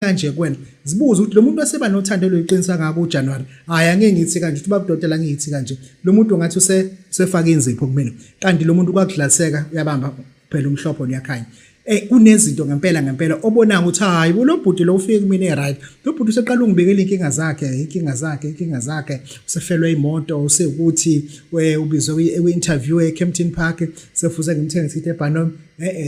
Kanje kuwena, zibuze ukuthi lo muntu waseba nothando oluyiqinisa ngako uJanuary. Hayi, angeke ngithi kanje ukuthi babudokotela, ngiyithi kanje lo muntu ngathi usefaka inzipho kumina, kanti lo muntu kwakudlaliseka, uyabamba phela umhlopho uyakhanya. Kunezinto ngempela ngempela obona ukuthi hayi, lo bhuti lo ufike kumina e-right, lo bhuti useqala ungibikela inkinga zakhe, inkinga zakhe, inkinga zakhe, usefelwe imoto, usekuthi ubizwe kwi-interview eKempton Park, sefuze ngimthenge sithi eBhanom.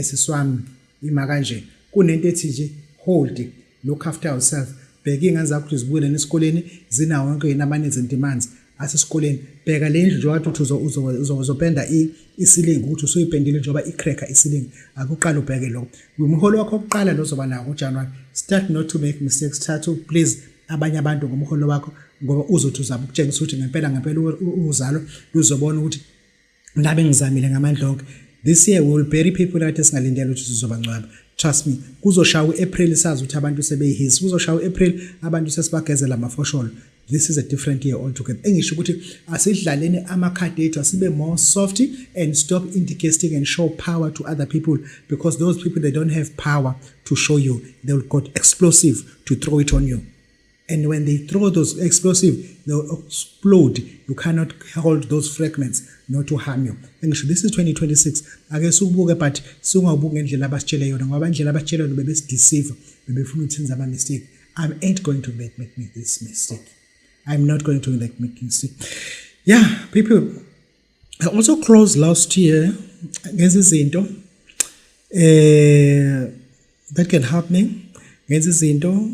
Siswami, ima kanje, kunento ethi nje hold, look after yourself, bheka iy'ngane zakho ukuthi zibuyele esikoleni, zinawo yonke yini ama-needs and demands asesikoleni. Bheka le ndlu njengoba uthi uzopenda i-ceiling, ukuthi usuyipendile njengoba i-cracker i-ceiling. Akuqala ubheke lokho. Umholo wakho wokuqala lozoba nawo ngoJanuary, start not to make mistakes. Try to please abanye abantu ngomholo wakho, ngoba uzothi uzama ukutshengisa ukuthi ngempela ngempela uzalo luzobona ukuthi ngabe ngizamile ngamandla onke. This year we will bury people kade singalindele ukuthi sizobangcwaba. Trust me, kuzoshaya u-April sazi ukuthi abantu sebeyihisi, kuzoshaya u-April abantu sesibagezela amafosholo. This is a different year altogether. Engisho ukuthi asidlaleni amakhadi ethu, asibe more soft and stop indicating and show power to other people, because those people, they don't have power to show you. They will got explosive to throw it on you, and when they throw those explosive, they will explode. You cannot hold those fragments not to harm you. Engisho this is 2026, ake sikubuke, but singawubuki ngendlela abasitshele yona, ngoba indlela abasitshele yona bebesideceive, bebefuna ukuthi senze ama-mistake. I ain't going to make this mistake. I'm not going to make mistake. Yeah, people, I also closed last year ngenza izinto that can help me, ngenza izinto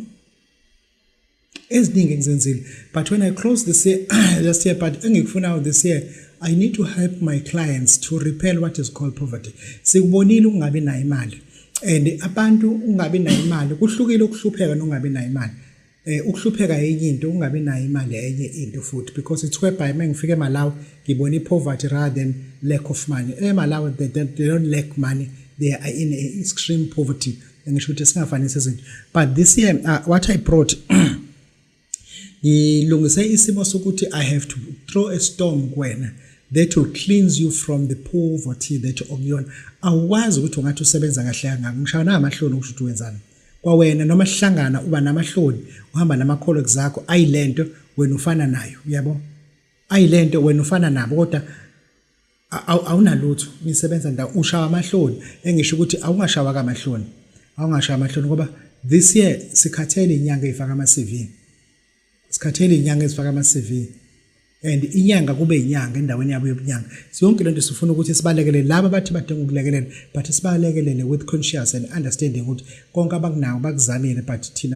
eziningi engizenzile. But when I close this year, last year, but engikufunayo this year, I need to help my clients to repel what is called poverty. Sikubonile ukungabi nayo imali, and abantu ungabi nayo imali kuhlukile ukuhlupheka nokungabi nayo imali. Ukuhlupheka enye into, ungabi nayo imali enye into futhi, because it's whereby mengifika eMalawi ngibona i-poverty rather than lack of money. EMalawi they don't lack money, they are in a extreme poverty. Ngisho ukuthi singafanisi izinto. But this year, what I brought, ngilungise isimo sokuthi I have to throw a storm kuwena that will cleanse you from the poverty that okuyona. Awukwazi ukuthi ungathi usebenza kahle kangaka, ngishaya namahloni ukusho ukuthi wenzani kwawena, noma sihlangana uba namahloni, uhamba nama-colleagues akho ayilento wena ufana nayo, uyabo, ayilento wena ufana nabo, kodwa awunalutho, nisebenza ndawo, ushawa amahloni. Engisho ukuthi awungashawa kamahloni, awungashawa amahloni, ngoba this year sikhathele inyanga ezifaka ama-CV, sikhathele inyanga ezifaka ama-CV, and inyanga kube inyanga endaweni yabo yobunyanga. Yonke lento sifuna ukuthi sibalekele laba bathi badinga ukulekelela, but sibalekelele with conscious and understanding ukuthi konke abakunawo bakuzamile, but thina